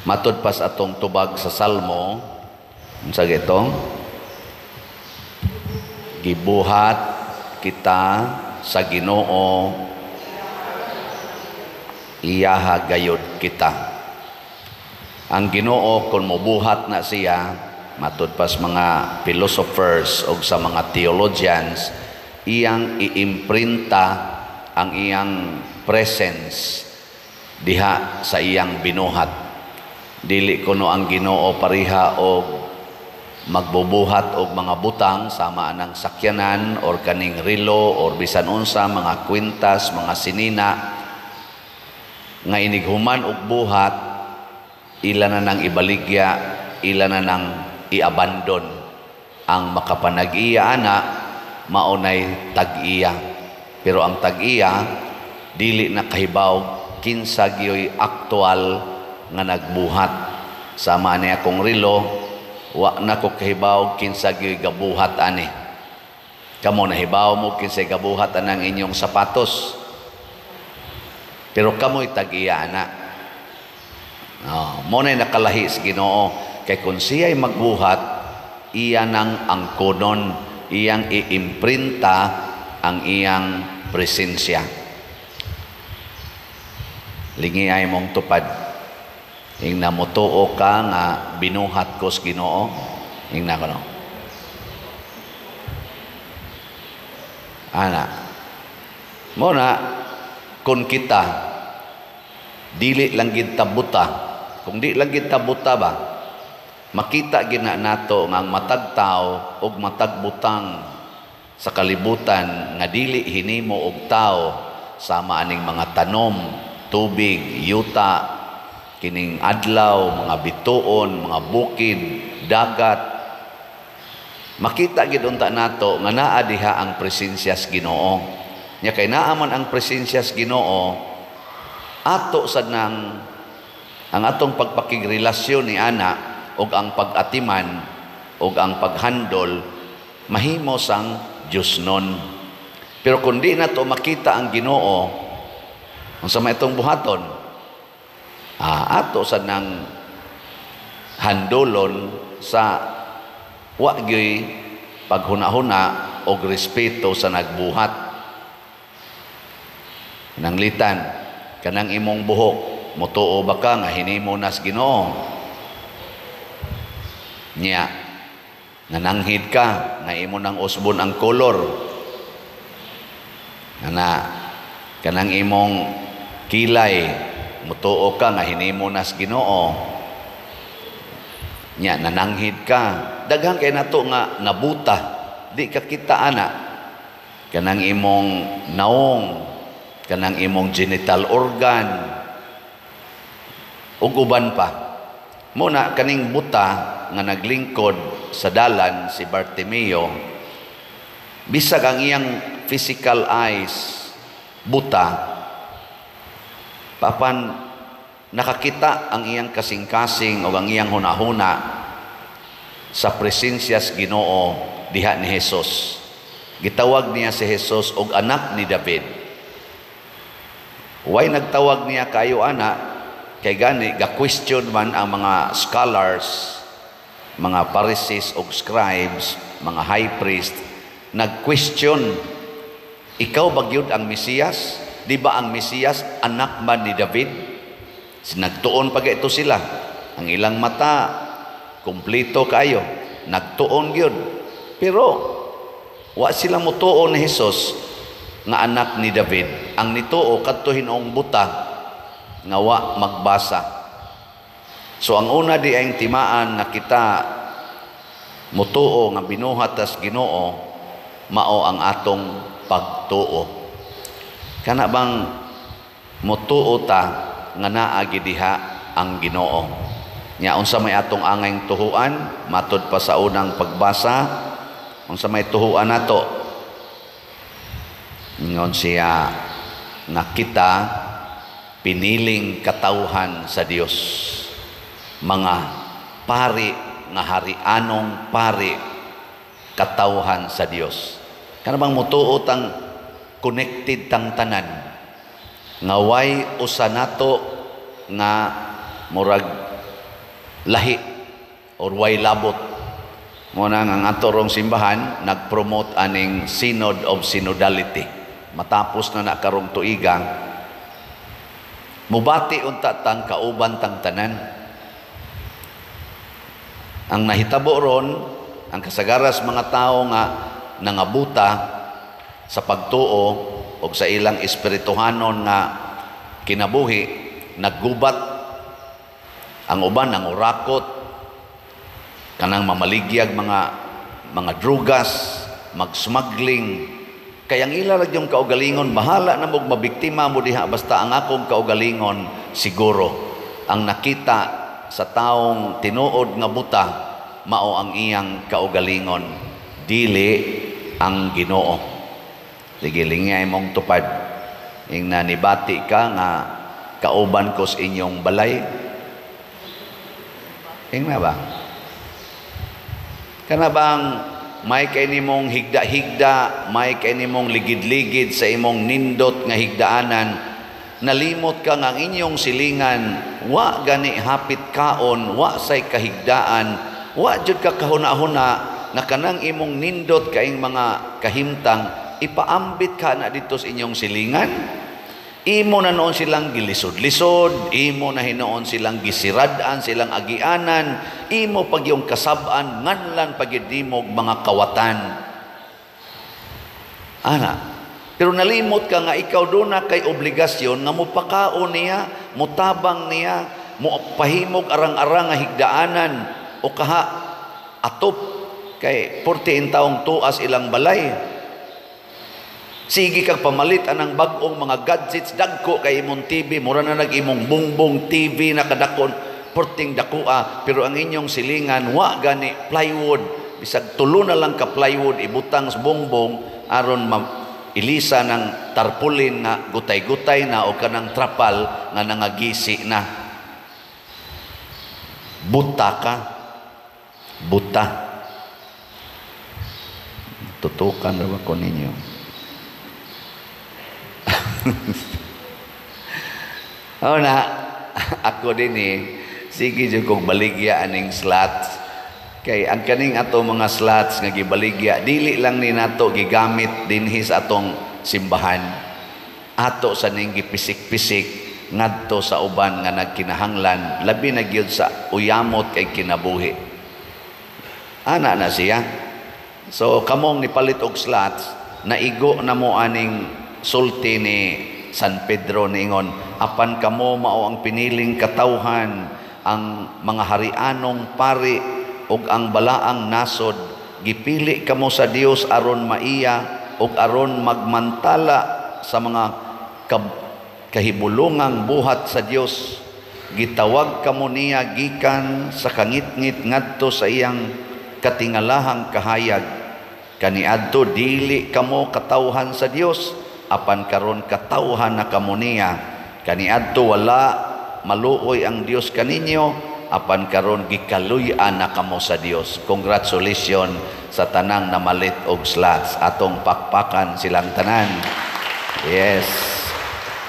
Matud pa sa atong tubag sa Salmo, unsa gito? Gibuhat kita sa Ginoo, iyaha gayod kita. Ang Ginoo, kung mobuhat na siya, matud pa sa mga philosophers o sa mga theologians, iyang iimprinta ang iyang presence diha sa iyang binuhat. Dili kuno ang Ginoo pareha og magbubuhat og mga butang sama anang sakyanan or kaning relo or bisan unsa, mga kwintas, mga sinina, nga inighuman og buhat, ila na nang ibaligya, ila na nang iabandon. Ang makapanag-iya ana, maunay tag-iya. Pero ang tag-iya dili na kahibaw kinsa gyoy aktual nga nagbuhat. Sama ni akong relo, wa na ko kahibaw kinsa gyoy gabuhat ani. Kamo, nahibaw mo kinsay gabuhat anang inyong sapatos? Pero kamo'y tag-iya ana. Oh, mo na nakalahi sa Ginoo kay kung siya'y magbuhat, iya nang angkonon, iyang iimprinta ang iyang presensya. Lingi ay mong tupad. Ingna, "Mutuo ka nga binuhat ko sa Ginoo?" Ingna ko, no? Ana. Mo na kung kita dili lang gid buta, kung di lang gid buta ba, makita gina nato nga ang matag tao og matag butang sa kalibutan nga dili hinimo og tao, sama aning mga tanom, tubig, yuta, kining adlaw, mga bituon, mga bukid, dagat, makita gid unta nato nga naa diha ang presensya sa Ginoo. Nya kay naa man ang presensya sa Ginoo, ato sad nang ang atong pagpakigrelasyon ni ana ug ang pag-atiman ug ang paghandol mahimo sang Dios nun. Pero kung di nato makita ang Ginoo, unsa may itong buhaton? Ato sad nang handolon sa wa gyoy paghuna-huna og respeto sa nagbuhat. Nanglitan kanang imong buhok, mutuo ba ka nga hinimo nas Ginoo? Nya nananghid ka nga imo nang usbon ang kolor. Ana, kanang imong kilay, mutuo ka nga hinimo nas Ginoo? Nya nananghid ka. Daghan kay nato nga nabuta, di ka kita ana. Kanang imong naong, kanang imong genital organ ug uban pa. Mo na kaning buta nga naglingkod sa dalan, si Bartimeo, bisag ang iyang physical eyes buta, papan nakakita ang iyang kasing-kasing o ang iyang hunahuna sa presensya sa Ginoo diha ni Jesus. Gitawag niya si Jesus og anak ni David. Why nagtawag niya kayo ana? Kay gani ga-question man ang mga scholars, mga Pharisees og scribes, mga high priest, nag-question, "Ikaw ba gyud ang Mesiyas? Di ba ang Mesiyas anak man ni David?" Nagtuon pa ito sila. Ang ilang mata kumpleto kayo. Nagtuon gyud. Pero wa sila motuo ni Jesus nga anak ni David. Ang nituo kadto hinuong buta nga wa magbasa. So ang una di ang timaan nga kita mutuo nga binuhat tas Ginoo, mao ang atong pagtuo. Kana bang mutuo ta nga naa diha ang Ginoo? Nya unsa may atong angayng tuhuan matud pa sa unang pagbasa? Unsa may tuhuan nato? Ingon siya nga kita piniling katawhan sa Dios, mga pari nga harianong pari, katawhan sa Dios. Kana bang mutuo tang connected tang tanan, nga way usa nato nga murag lahi or way labot. Mo na ang ato rong simbahan nag-promote aning Synod of Synodality. Matapos na na karong tuiga, mubati unta tang kauban tang tanan. Ang nahitabo ron, ang kasagaras mga tao nga nangabuta sa pagtuo o sa ilang espirituhanon nga kinabuhi, naggubat. Ang uban nangurakot, kanang mamaligyag mga drugas, mag-smuggling. Kay ang ila ra yung kaugalingon, bahala na mog mabiktima mo diha, basta ang akong kaugalingon siguro. Ang nakita sa taong tinuod nga buta, mao ang iyang kaugalingon, dili ang Ginoo. Sige, lingay mong tupad. Ing nanibati ka nga kauban ko sa inyong balay. Ing na ba? Kana bang may kay nimong higda-higda, may kay nimong ligid-ligid sa imong nindot nga higdaanan, nalimot ka nga ang inyong silingan, wa gani hapit kaon, wa say kahigdaan, wa jud ka kahuna-huna na kanang imong nindot kaing mga kahimtang, ipaambit ka na dito sa inyong silingan. Imo na noon silang gilisod-lisod, imo na hinoon silang gisirad-an, silang agianan, imo pag yung kasab-an, nganlan pag nimog mga kawatan. Ana, pero nalimot ka nga ikaw doon na kay obligasyon nga mupakaon niya, mutabang niya, mupahimog arang-arang nga higdaanan, o kaha atop kay 14 taong tuas ilang balay. Sige kag pamalit anang bag-ong mga gadgets, dagko kay imong TV, mura na nag imong bungbong TV na kadakon, porting dakoa, pero ang inyong silingan wa gani plywood, bisag tulo na lang ka plywood ibutang sa bongbong aron ilisa ng tarpaulin nga gutay-gutay na o kanang trapal nga nangagisi na. Buta ka. Buta. Tutukan ra ba ko ninyo? Oh na, ako din eh, sige jud kog baligya aning slots. Kay ang kaning ato mga slots nga gibaligya, dili lang ni nato gigamit dinhi sa atong simbahan. Ato sa ning gipisik-pisik ngadto sa uban nga nagkinahanglan, labi na gyud sa uyamot kay kinabuhi. Ana na siya. So kamong nipalit og slots, naigo na mo aning sulti ni San Pedro niingon, apan kamo mao ang piniling katawhan, ang mga harianong pari ug ang balaang nasod, gipili kamo sa Dios aron maiya ug aron magmantala sa mga kahibulungang buhat sa Dios. Gitawag kamo niya gikan sa kangitngit ngadto sa iyang katingalahang kahayag. Kaniadto dili kamo katawhan sa Dios, apan karon katawhan na kamo niya. Kaniadto wala maluoy ang Dios kaninyo, apan karon gikaluy-an na kamo sa Dios. Congratulations sa tanang namalit og slots. Atong pakpakan silang tanan. Yes.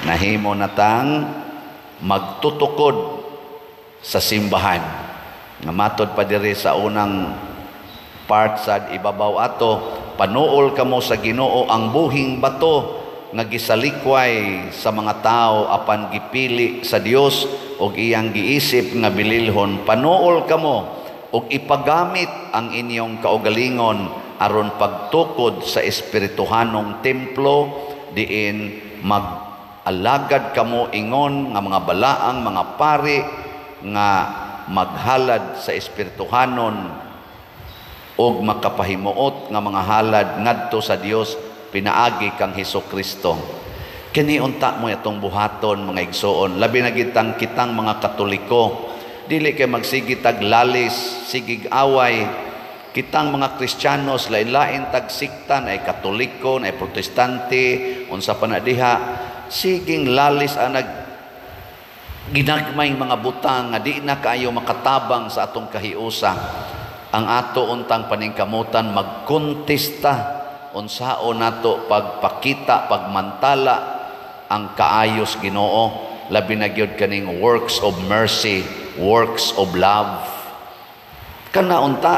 Nahimo na tang magtutukod sa simbahan. Nga matod pa diri sa unang part sa ibabaw ato, panuol kamo sa Ginoo ang buhing bato nga gisalikway sa mga tao apan gipili sa Dios og iyang giisip nga bililhon. Panuol kamo og ipagamit ang inyong kaugalingon aron pagtukod sa espirituhanong templo, diin mag-alagad kamo ingon nga mga balaang mga pari nga maghalad sa espirituhanon og makapahimuot nga mga halad ngadto sa Dios pinaagi kang Hesus Kristo. Kini unta mo atong buhaton mga igsoon, labi na gitang kitang mga Katoliko. Dili kay magsigi tag lalis, sigig away. Kitang mga Kristiyanos lain-lain tag sikta, na ay Katoliko, na ay Protestante, unsa pa na diha, siging lalis ang nag ginagmay mga butang nga di na kaayo makatabang sa atong kahiusa. Ang ato untang paningkamutan magkontesta unsaon nato pagpakita, pagmantala ang kaayos Ginoo, labi na gyud kaning works of mercy Works of love. Kana unta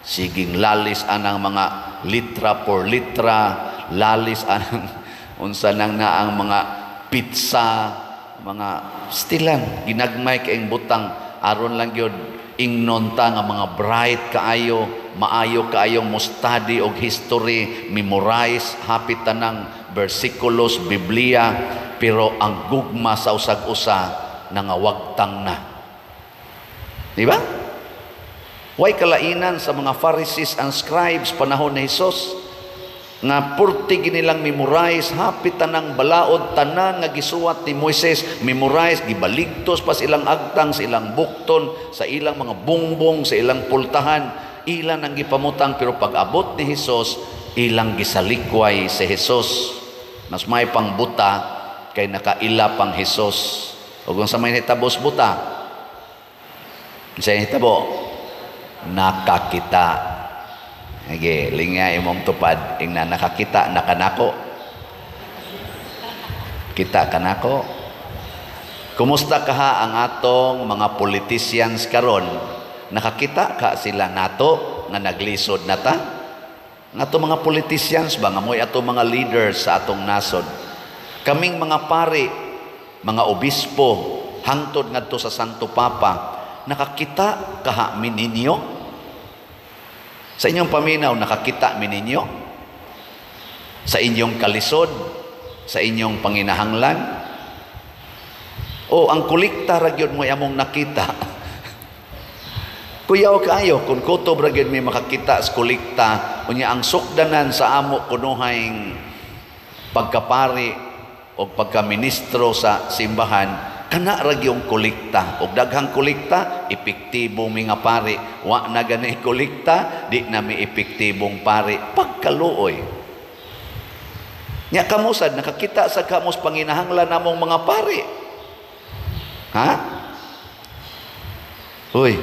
siging lalis anang mga litra por litra, lalis anang unsa nang naang mga pizza, mga stilan ginagmay kaayong butang aron lang gyud ingnon ta nga mga bright kaayo, maayo kaayong mo study og history, memorize hapit tanang bersikulos Biblia, pero ang gugma sa usag-usa nangawagtang na. Di ba? Way kalainan sa mga Pharisees and scribes panahon ni Hesus nga purti ginilang memorize hapit tanang balaod, tanan nga gisuwat ni Moises memorize, gibaligtos pa sa ilang agtang, sa ilang bukton, sa ilang mga bungbong, sa ilang pultahan, ilan ang gipamutang, pero pag abot ni Hesus, ilang gisalikway si Hesus. Mas may pangbuta kay nakaila pang Hesus. Ug unsa may hitabos buta? Unsa hitabo? Nakakita. Sige, lingya imong tupad ingna nakakita na kanako. Kita kanako. Kumusta kaha ang atong mga politicians karon? Nakakita ka sila nato nga naglisod na ta? Ang atong mga politicians ba nga mo'y atong mga leaders sa atong nasod? Kaming mga pari, mga obispo, hangtod ngadto sa Santo Papa, nakakita kaha mi ninyo? Sa inyong paminaw, nakakita mi ninyo? Sa inyong kalisod? Sa inyong panginahanglan? O ang kolekta ra gyud mo'y among nakita? Kuyaw kaayo kung kutob ra gyud may makakita sa kolekta, unya ang sukdanan sa amo kunuhay pagkapari o pagkaministro sa simbahan, kana ra gyung kolekta. Og daghang kolekta, epektibo mi nga pari. Wa na gani kolekta, di na mi epektibong pari. Pagkaluoy. Nya kamusad nakakita sa kamos panginahanglan namong mga pari. Ha? Uy.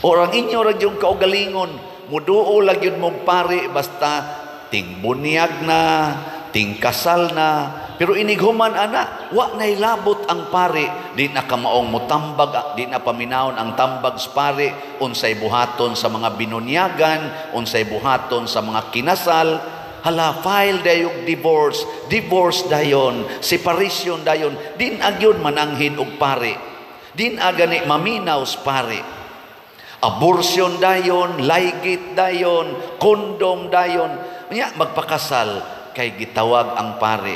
Orang inyo ra gyung kaugalingon, muduo lang gyud mong pari basta tingbunyag na, tingkasal na, pero inighuman ana, wa nay labot ang pari, di na kamaong mutambag, di na paminawon ang tambag sa pari, unsay buhaton sa mga binunyagan, unsay buhaton sa mga kinasal, hala file dayog divorce, divorce dayon, separation dayon, din agyon mananghid og pari, din agani maminaw sa pari. Abortion dayon, laygit dayon, kondom dayon, nya magpakasal kay gitawag ang pari.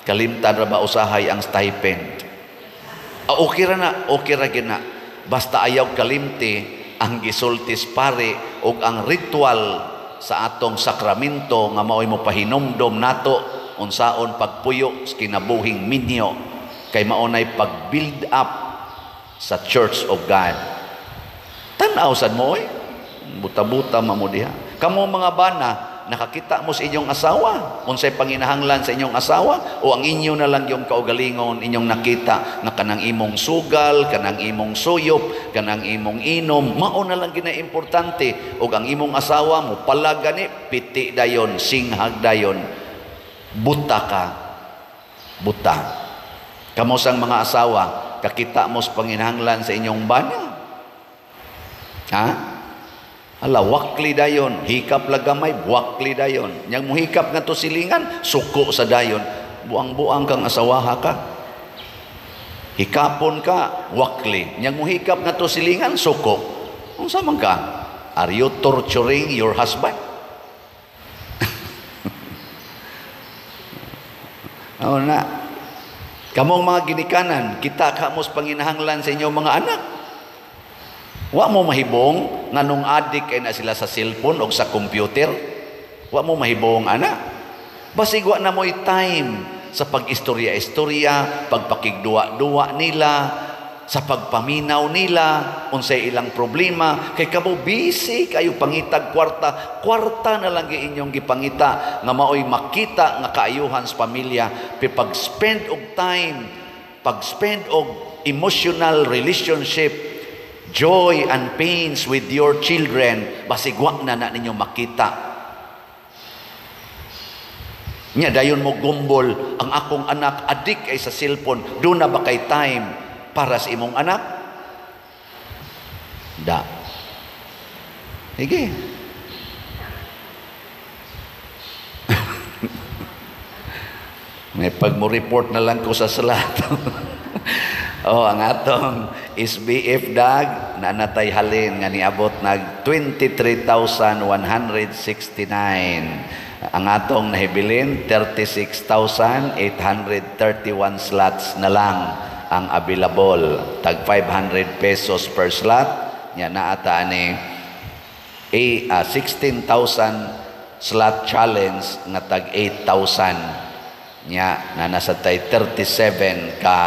Kalimtan ra ba usahay ang stipend? Ah, okay ra na, okay ra gyud na. Basta ayaw kalimti ang gisultis pari ug ang ritual sa atong sakramento nga maoy mo pahinumdom nato unsaon pagpuyo sa kinabuhing minyo kay mao nay pag-build up sa Church of God. Tan-aw sad mo oy. Buta-buta mamo diha. Kamo mga bana, nakakita mo sa inyong asawa, unsay panginahanglan sa inyong asawa, o ang inyo na lang yung kaugalingon inyong nakita nga kanang imong sugal, kanang imong suyop, kanang imong inom, mao na lang gina importante. Og ang imong asawa mo palagani piti dayon, singhag dayon, buta ka, buta. Kamo sang mga asawa, kakita mo sa panginahanglan sa inyong bana. Ha? Ala, wakli dayon, hikap lagamay, wakli dayon. Yang muhikap nga to silingan, suko sa dayon. Buang-buang kang asawaha ka. Hikapon ka, wakli. Yang muhikap nga to silingan, suko. Unsa man ka? Are you torturing your husband? Oo na. Kamong mga ginikanan, kita kamos panginahanglan sa inyong mga anak. Wa mo mahibong nganong adik kay na sila sa cellphone o sa computer. Wa mo mahibong ana. Basig wa na mo'y time sa pag-istorya-istorya, pagpakigduwa-duwa nila, sa pagpaminaw nila, unsay ilang problema. Kay kamo busy kayo pangitag kwarta, kwarta na lang inyong gipangita nga maoy makita nga kaayuhan sa pamilya. Pero pag-spend og time, pag-spend og emotional relationship, joy and pains with your children, basig wa na na ninyo makita. Nya dayon mo gumbol, ang akong anak adik ay sa cellphone, doon na ba kay time? Para sa imong anak? Da. Sige. May pag mo report na lang ko sa slot. Oh, ang atong SBF dag na natay halin nga niabot nag 23,169. Ang atong nahibilin 36,831 slots na lang ang available. Tag 500 pesos per slot nya naata ani 16,000 slot challenge nga tag 8,000 nya na nasa tay 37 ka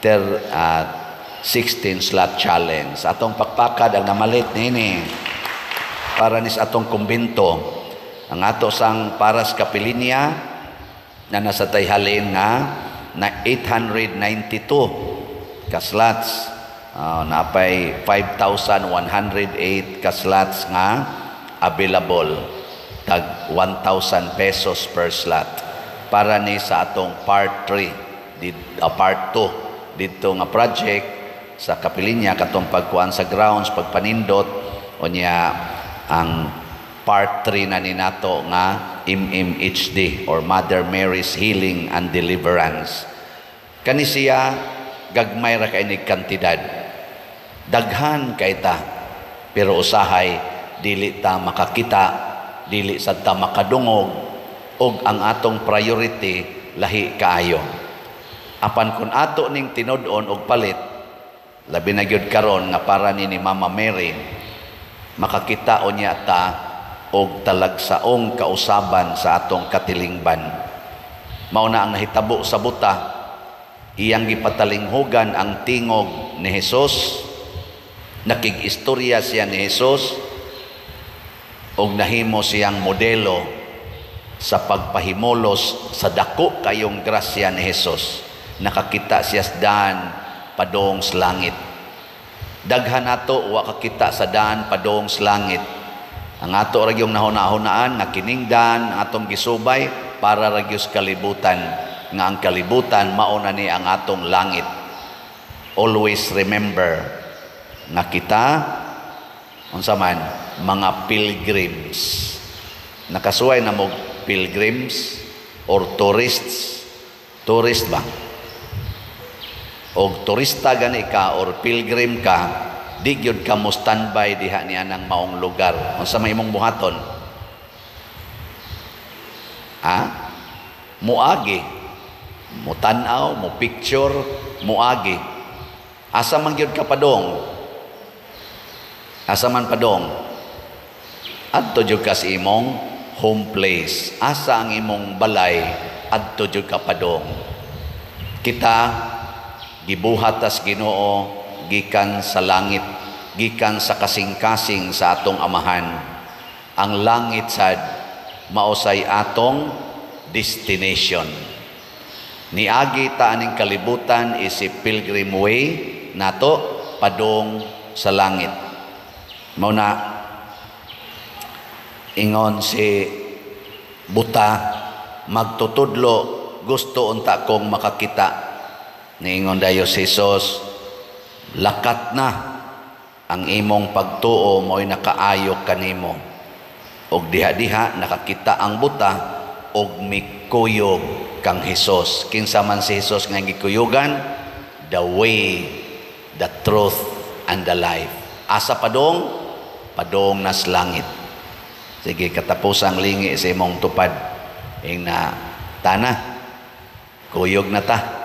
16 slot challenge. Atong pakpakad ang namalit nini para nis atong kumbinto. Ang ato sang paras kapilinya na nasa tay halin nga na 892 ka slots. Napay 5,108 ka slots nga available, tag 1,000 pesos per slot para ni sa atong part 3 part 2 didto nga project sa kapilinya, katong pagkuan sa grounds, pagpanindot unya ang part 3 na ni nato nga MMHD or Mother Mary's Healing and Deliverance. Kani siya gagmay ra kay nig kantidad, daghan kay ta, pero usahay dili ta makakita, dili sad ta makadungog, og ang atong priority lahi kaayo. Apan kun ato ning tinud-on og palit, labi na gyud karon nga para ni Mama Mary, makakita unya ta og talagsaong kausaban sa atong katilingban. Mao na ang nahitabo sa buta, iyang gipatalinghugan ang tingog ni Jesus, nakig-istorya siya ni Jesus, og nahimo siyang modelo sa pagpahimulos sa dako kayong grasya ni Jesus. Nakakita siya sa daan padong sa langit. Daghan nato wa kakita sa daan padong sa langit. Ang ato ra gyung nahuna-hunaan nga kining daan ang atong gisubay para ra gyud sa kalibutan, nga ang kalibutan mao na ni ang atong langit. Always remember nga kita unsa man mga pilgrims. Nakasuway na mo pilgrims or tourists? Tourist ba? Og turista gani ka or pilgrim ka, di gyud ka mo standby diha niya ng maong lugar. Unsa may imong buhaton? Ha? Muagi, mutan-aw, mo picture, muagi. Asa man gyud ka padong? Asa man padong? Adto gyud ka sa imong home place. Asa ang imong balay, adto gyud ka padong. Kita gibuhat tas Ginoo gikan sa langit, gikan sa kasing-kasing sa atong amahan. Ang langit sad mausay atong destination. Niagi ta aning kalibutan isip pilgrim way nato padong sa langit. Mao na ingon si buta, magtutudlo, gusto unta kong makakita. Niingon dayo si Jesus, lakat na ang imong pagtuo mo'y nakaayo kanimo. Og diha-diha nakakita ang buta og mikuyog kang Hesus. Kinsa man si Hesus nga gikuyugan? The way, the truth, and the life. Asa padong? Padong nas langit. Sige, katapusang lingi sa imong tupad. Ing na tana, kuyog na ta.